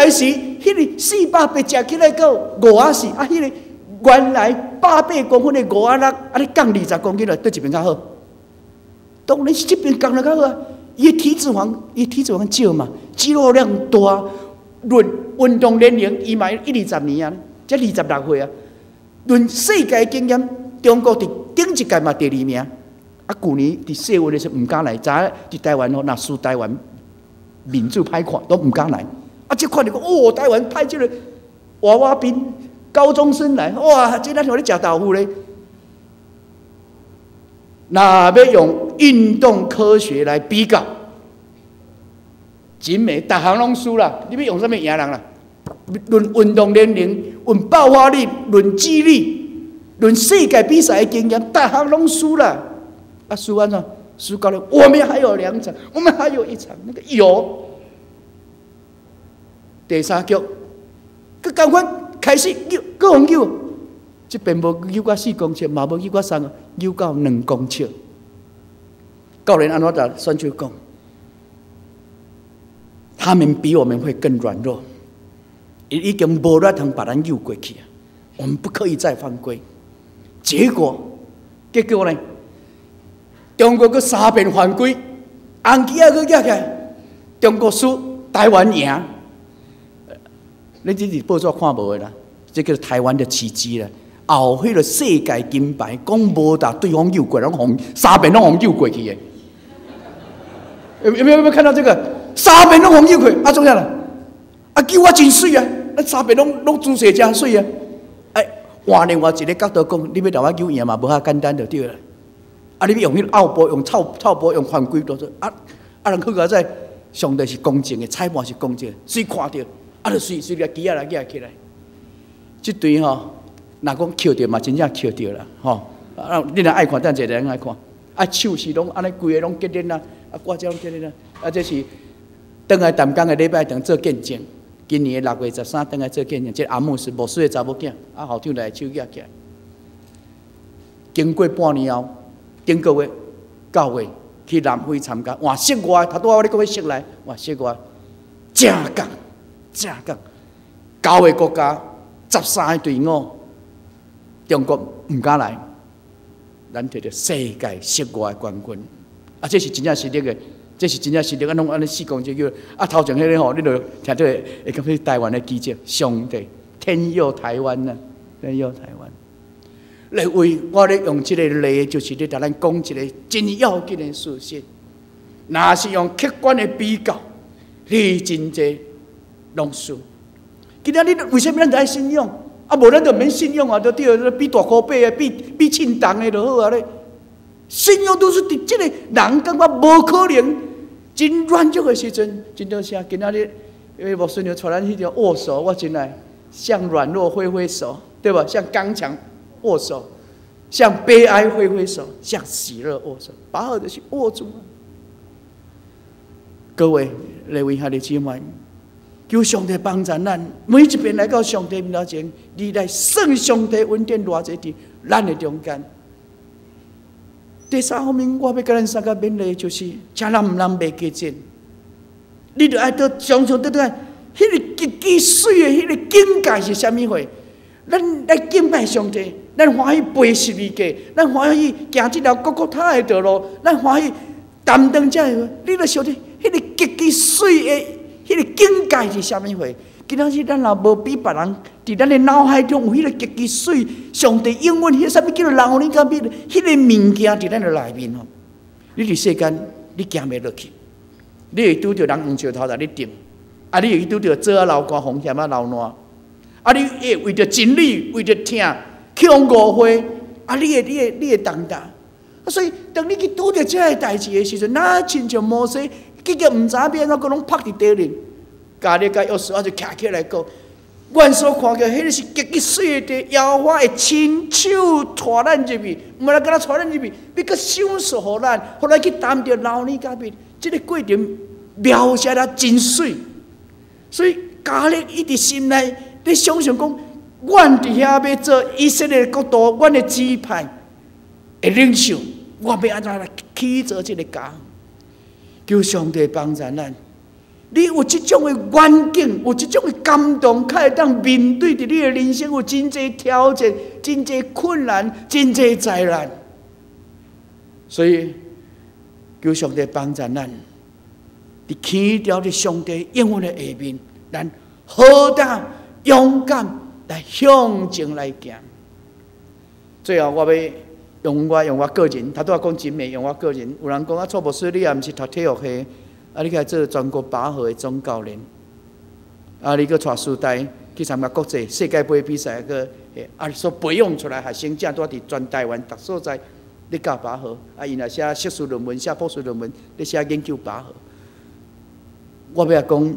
時，彼个480食起來到5仔4，啊，彼个原來180公分的5仔6，啊，你降20公斤來，佗一邊較好？當然是這邊降得較好啊！伊的體脂肪，伊體脂肪少嘛，肌肉量大，論運動年齡，伊嘛一二十年啊，才26歲啊。論世界經驗，中國佇頂一屆嘛第二名。啊，舊年佇世運的時毋敢來，知影佇台灣吼，若輸台灣，面子歹看，都毋敢來。啊，這看著講，哦，台灣派這個娃娃兵、高中生來，哇，這咱像咧食豆腐咧。若欲用運動科學來比較，真美，逐項攏輸啦。你欲用啥物贏人啦？論運動年齡、論爆發力、論肌力、論世界比賽的經驗，逐項攏輸啦。啊，輸按怎？輸到了，我們還有兩場，我們還有一場，那個有。第三局，閣仝款開始扭，閣予扭，這邊無扭到4公尺，嘛無扭到三，扭到2公尺。教練按怎共選手講？他們比我們會更軟弱，伊已經無力通把咱扭過去啊！我們不可以再犯規。結果呢？中國閣三遍犯規，紅旗仔閣舉起來，中國輸，台灣贏。你這是報紙看無的啦，這叫台灣的奇蹟啦。後彼个世界金牌，講無共對方扭過，攏予三遍攏予扭過去的。有沒有看到這個？三遍攏予扭過，啊，怎樣啦？啊，救我真媠啊！啊，三遍攏姿勢誠媠啊！哎，換另外一個角度講，你欲共我扭贏嘛，無遐簡單就對啦。啊，你欲用彼個拗步，用臭臭步，用犯規動作，啊啊，人好佳哉，上帝是公正的，裁判是公正，隨看著，啊，就隨隨個旗仔來舉起來。這隊吼，若講抾著嘛，真正抾著啦，吼！啊，你若愛看，等一個人愛看。啊，手是攏按呢，規个攏結鏈啊，啊，掛這攏結鏈啊，啊，這是轉來淡江的禮拜堂做見證。今年的6月13轉來做見證，這個阿牧師牧師的查某囝，啊，校長來手舉起來。經過半年後，頂個月9月去南非參加，換室外，頭拄仔我咧講欲室內，換室外，正港正港，九個國家13個隊伍，中國毋敢來，咱摕著世界室外冠軍，啊，這是真正實力的，這是真正實力，啊，攏按呢4公尺叫，啊，頭前彼个吼，你就聽著會感覺台灣的奇蹟，上帝天佑台灣啊，天佑台灣。來為我咧用這個例，就是咧共咱講一個真要緊的事實。若是用客觀的比較，你真濟攏輸。今仔日為啥物咱著愛信仰？啊，無咱就免信仰啊，就對，比大箍八啊，比比稱重的就好啊咧。信仰都是佇這個人感覺無可能、真軟弱的時陣，真多謝今仔日，因為牧師娘帶咱彼條握手，我真愛向軟弱揮揮手，對吧？向剛強握手，向悲哀揮揮手，向喜樂握手，把好就是握住。各位列位兄弟姊妹，求上帝幫助咱，每一遍來到上帝面前，你來算上帝恩典偌濟佇咱的中間。第三方面，我欲共咱相共勉勵，就是，請咱毋通袂記戰，你著愛倒常常倒轉，彼个極其媠的彼个境界是啥物貨？咱來敬拜上帝，咱歡喜背十字架，咱歡喜行這條各各他的道路，咱歡喜擔當這个。你著想著，彼个極其媠的彼个境界是啥物貨？今仔日咱若無比別人，佇咱的腦海中有彼个極其媠，上帝應允彼个啥物叫做流奶與蜜，彼个物件佇咱的內面吼。你佇世間，你行袂落去，你會拄著人用石頭來你擲，啊，你會拄著棗仔流汗、風險仔流爛，啊，你會為著真理、為著疼，去予誤會，啊，你會擔當。啊，所以當你去拄著這个代誌的時陣，若親像摩西，結局毋知影欲按怎，閣攏曝佇地裡。迦勒佮約書亞就徛起來講：阮所看見彼个是極其媠的地，耶和華會親手帶咱入去，毋是干焦帶咱入去，欲閣賞賜予咱，予咱去擔著流奶佮蜜。這个過程描寫得真媠，所以迦勒伊佇心內，咧想象講，阮佇遐欲做以色列國度，阮的支派的領袖，我欲按怎來起做這个家？求上帝幫助咱。你有這種的願景，有這種的感動，較會當面對佇你的人生有真濟挑戰、真濟困難、真濟災難。所以求上帝幫助咱，佇徛佇上帝應允的下面，咱好膽勇敢來向前來行。最後，我欲用我個人，頭拄仔講真美，用我個人。有人講啊，蔡牧師，你也毋是讀體育系，啊，你來做全國拔河的總教練，啊，你閣帶師大去參加國際世界盃比賽，閣啊，所培養出來學生，正拄佇全台灣逐所在咧教拔河，啊，𪜶若寫碩士論文、寫博士論文，咧寫研究拔河。我欲講，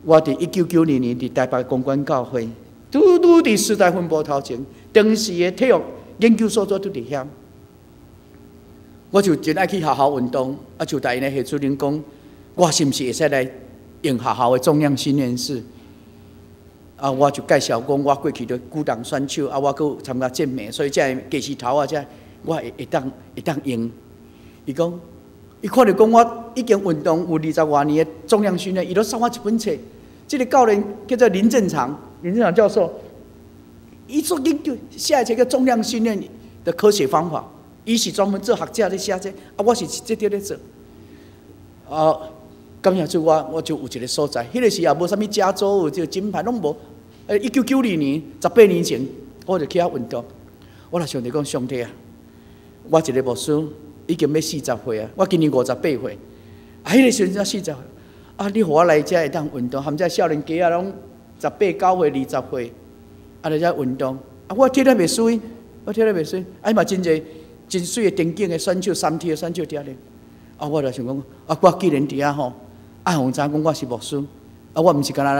我佇1992年佇台北公館教會，拄拄佇師大分部頭前，當時的體育研究所都佇遐。我就真愛去學校運動，啊，就共𪜶的系主任講，我是毋是會使來用學校的重量訓練室？啊，我就介紹講，我過去的舉重選手，啊，我閣有參加健美，所以這個計時頭啊，這我會當用。伊講，伊看著講我已經運動有二十外年的重量訓練，伊都送我一本冊。這個教練叫做林正常，林正常教授，伊做研究寫這個重量訓練的科學方法。伊是專門做學者咧寫這，啊，我是直接咧做。啊，感謝主，我就有一個所在。彼個時也無啥物加州有這個金牌攏無。1992年，18年前，我就去遐運動。我來上帝講，上帝啊，我一個牧師已經欲40歲啊，我今年58歲。啊，彼個時陣才四十歲，啊，你予我來遮會當運動，含這少年家仔攏十八九歲、20歲，啊來遮運動。啊，我體力袂輸，我體力袂輸，啊嘛真濟真媠的田徑的選手、三鐵的選手佇遐咧。啊，我就想講，啊，我既然佇遐吼，啊，予人知影講我是牧師，啊，我毋是干焦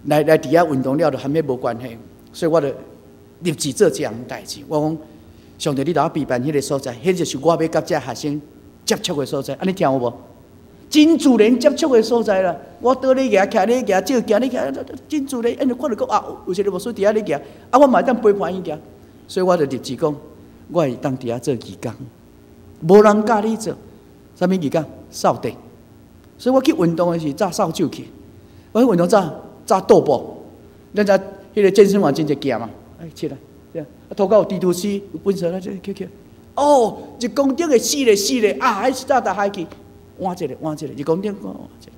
來佇遐運動了，就含彼無關係，所以我就立志做這項代誌。我講，上帝，你共我備辦彼個所在，彼就是我欲佮這學生接觸的所在。按呢聽有無？真自然接觸的所在啦。我倒咧行，徛咧行，照鏡咧行，真自然。因為看著講啊，有一個牧師佇遐咧行，啊，我嘛會當陪伴伊行，所以我就立志講，我會當佇遐做義工，無人教你做，啥物義工？掃地。所以我去運動的時，紮掃帚去。我去運動紮紮踱步，咱知彼個健身房真濟鏡嘛，哎，起來，這樣，啊，塗甲有蜘蛛絲，有本事來這去去。哦，1公頃的四個四個啊，彼是早逐海去，換一個換一個，1公頃換一個。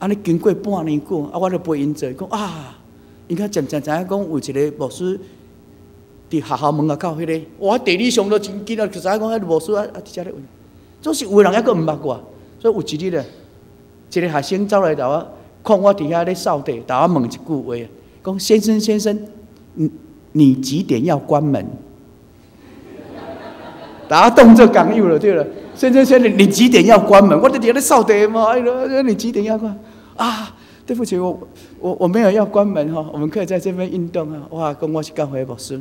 按呢經過半年久，啊，我就陪𪜶做，講啊，𪜶較漸漸知影講有一個牧師佇學校門口彼個，哇，地理上都真緊啊，就知影講彼個牧師啊啊佇遮咧問，總是有的人猶閣毋捌我，所以有一日咧，一個學生走來共我，看我佇遐咧掃地，共我問一句話，講先生先生，你幾點要關門？共我當做工友了，對了。先生先生，你幾點要關門？我佇遐咧掃地嘛。哎喲，你幾點要關？啊，對不起，我沒有要關門哈，我們可以在這邊運動啊。哇，講我是教會牧師。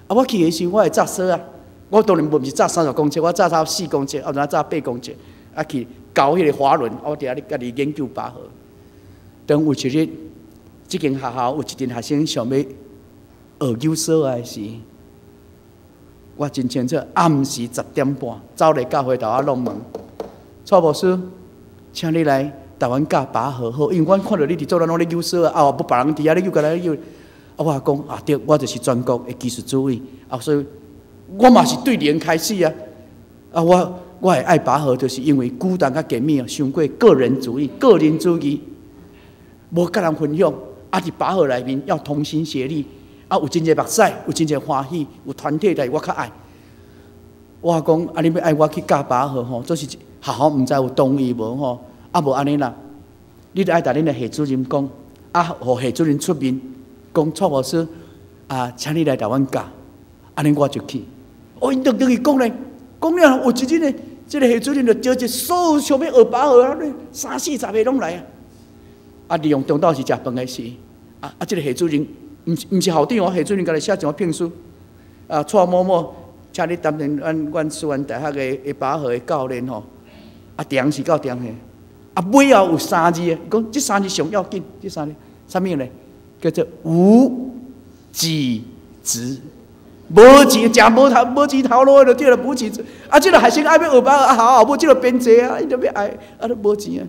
啊，我去的時我會紮索啊。我當然毋是紮30公尺，我紮差4公尺，啊，有陣紮8公尺。啊，去搞彼個滑輪，我佇遐咧家己研究拔河。當有一日，這間學校有一陣學生想欲學扭索的時，我真清楚，暗時10點半走來教會共我挵門，蔡牧師，請你來台灣教拔河好，因為阮看著你佇做咱攏咧扭索啊，啊，無別人佇遐咧扭，共咱咧扭。啊，我講啊對，我就是全國的技術主委，啊，所以我嘛是對零開始啊。啊，我會愛拔河，就是因為舉重佮健美啊，傷過個人主義、個人主義，無佮人分享。啊，佇拔河內面要同心協力。啊，有真濟目屎，有真濟歡喜，有團體代誌，我較愛。我講啊，你欲愛我去教拔河吼，這是學校毋知有同意無吼？啊，無按呢啦，你著愛共恁的系主任講，啊，予系主任出面講，蔡牧師啊，請你來台灣教，按呢我就去。哦，𪜶就轉去講咧，講了有一日呢，這個系主任就召集所有想欲學拔河啊，三四十个攏來啊。啊，利用中晝時食飯的時，啊啊，這個系主任。毋是校長哦，系主任家己寫一張聘書，啊，蔡某某，請你擔任阮師範大學的拔河的教練吼，啊，長是夠長的，啊，尾後有三字，講這三字上要緊，這三字啥物呢？叫做無給職。無錢，誠無頭無錢頭路的就對了，無錢。啊，這个學生愛欲學吧，啊好，無這个編制啊，伊就欲愛，啊都無錢啊。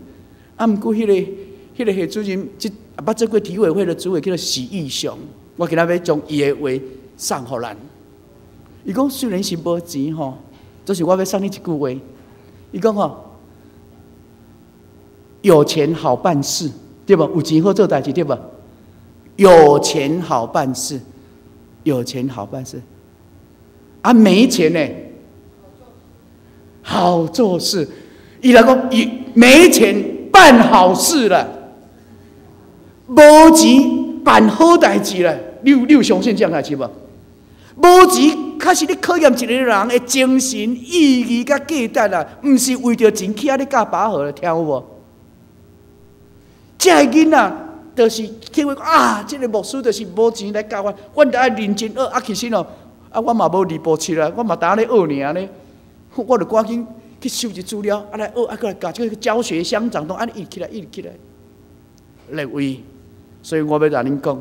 啊，毋過彼个系主任，這捌做過體委會的主委叫做許義雄，我今仔欲將伊的話送予咱。伊講雖然是無錢吼，就是我欲送你一句話。伊講吼，有錢好辦事，對無？有錢好做代誌，對無？有錢好辦事，有錢好辦事。啊，沒錢呢？好做事。伊來講，伊沒錢辦好事了，無錢辦好代誌了。你有相信這樣代誌無？無錢，確實咧考驗一個人的精神、意義佮價值啊，毋是為著錢去遐咧教拔河，聽有無？這个囡仔就是體會啊，這個牧師就是無錢來教我，阮著愛認真學。啊，其實哦，啊，我嘛無二步七啊，我嘛焦咧學爾呢。我著趕緊去收集資料，啊來學，啊閣來教，這個教學相長，攏按呢一直起來，一直起來。列位，所以我欲共恁講，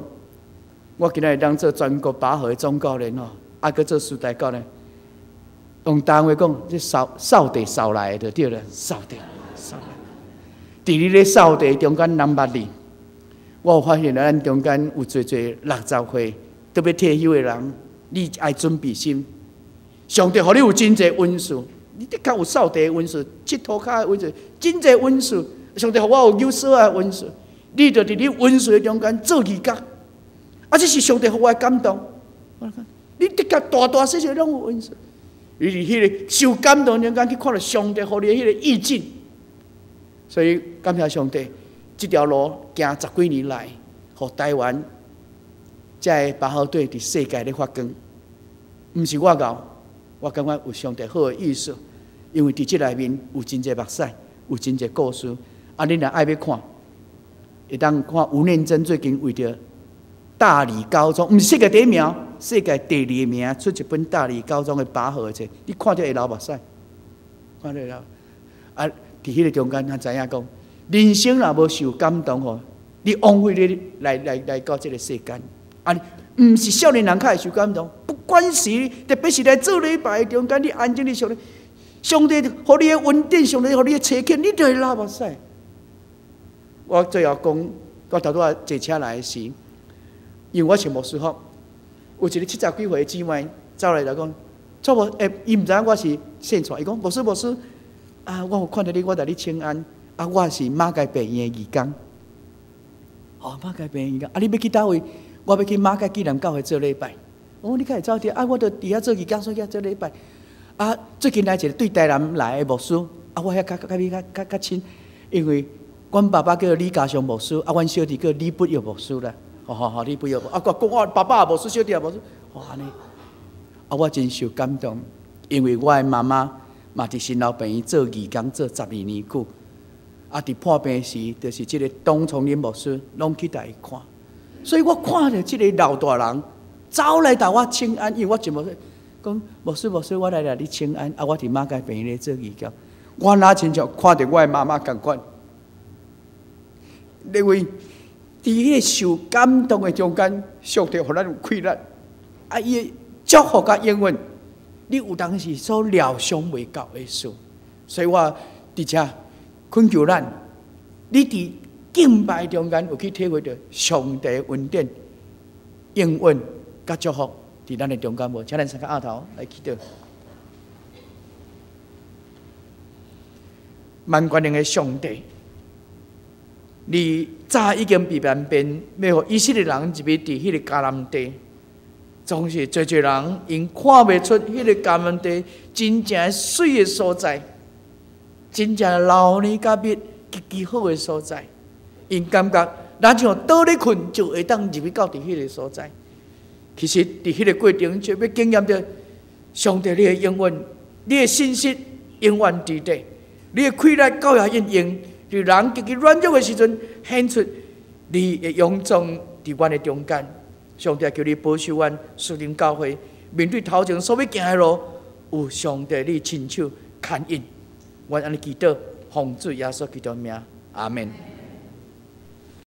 我今仔日當做全國拔河的總教練吼，啊，閣做師大教練，用台灣話講，這掃掃地掃來的就對了，掃地掃來。佇你咧掃地中間人捌你，我有發現咱中間有濟濟60歲都欲退休的人，你愛準備心。上帝予你有真濟恩賜，你的確有掃地的恩賜、𨑨塗跤的恩賜，真濟恩賜。上帝予我有扭鎖的恩賜，你就佇你恩賜的中間做義工，啊，這是上帝予我的感動。你的確大大細細攏有恩賜，你佇彼个受感動中間去看著上帝予你的彼个意境。所以感謝上帝，這條路行十幾年來，予台灣這个拔河隊佇世界咧發光，毋是我𠢕，我感覺有上帝好的意思，因為佇這內面有真濟目屎，有真濟故事。啊，恁若愛欲看，會當看吳念真最近為著大理高中，毋是世界第一名，世界第二名出一本大理高中的拔河冊，你看著會流目屎，看著會流。啊，佇彼个中間，咱知影講，人生若無受感動吼，你枉費你來到這个世間。啊，毋是少年人較會受感動，不管是特別是來做禮拜的中間，你安靜你上帝，上帝予你的恩典，上帝予你的差遣，你就會流目屎。我最後講，我頭拄仔坐車來時，因為我穿牧師服，有一个七十幾歲的姊妹走來就講，錯無？欸，伊毋知影我是姓蔡，伊講牧師牧師，啊，我有看著你，我共你請安，啊，我是馬偕病院的義工。哦，馬偕病院義工，啊，你欲去佗位？我欲去馬偕紀念教會做禮拜。哦，你敢會走著？啊，我著佇遐做義工，所以去遐做禮拜。啊，最近來一个對台南來的牧師，啊，我遐較較較較較親，因為阮爸爸叫李家祥牧師，啊，阮小弟叫李不育牧師啦。吼吼吼，李不育，啊，我講我爸爸也牧師，小弟也牧師，哦，按呢。啊，我真受感動，因為我的媽媽嘛佇新老病院做義工做12年久，啊，佇破病時，就是這个董崇林牧師攏去共伊看，所以我看著這个老大人走來共我請安，因為我真無講牧師牧師，我來共你請安，啊，我佇馬偕病院咧做義工，我若親像看著我的媽媽仝款，認為佇彼个受感動的中間，上帝予咱有氣力，啊，伊的祝福佮應允，你有當時所料想袂到的事，所以我佇遮懇求咱，你佇敬拜中間有去體會著上帝恩典、應允佮祝福佇咱的中間無？請咱三個徼頭來祈禱。萬權能的上帝，你早已經預備變，欲予以色列人入去佇彼个迦南地，總是濟濟人𪜶看袂出彼个迦南地真正媠的所在，真正流奶佮蜜極其好的所在。𪜶感覺若像倒咧睏就會當入去到佇彼个所在。其實佇彼个過程，就欲經驗著上帝你的應允，你的信實永遠佇咧，你的氣力到遐應用，佇人極其軟弱的時陣，顯出你的勇壯佇阮的中間。上帝求你保守阮屬靈教會，面對頭前所欲行的路，有上帝你親手牽引。阮按呢祈禱，奉主耶穌基督名，阿門。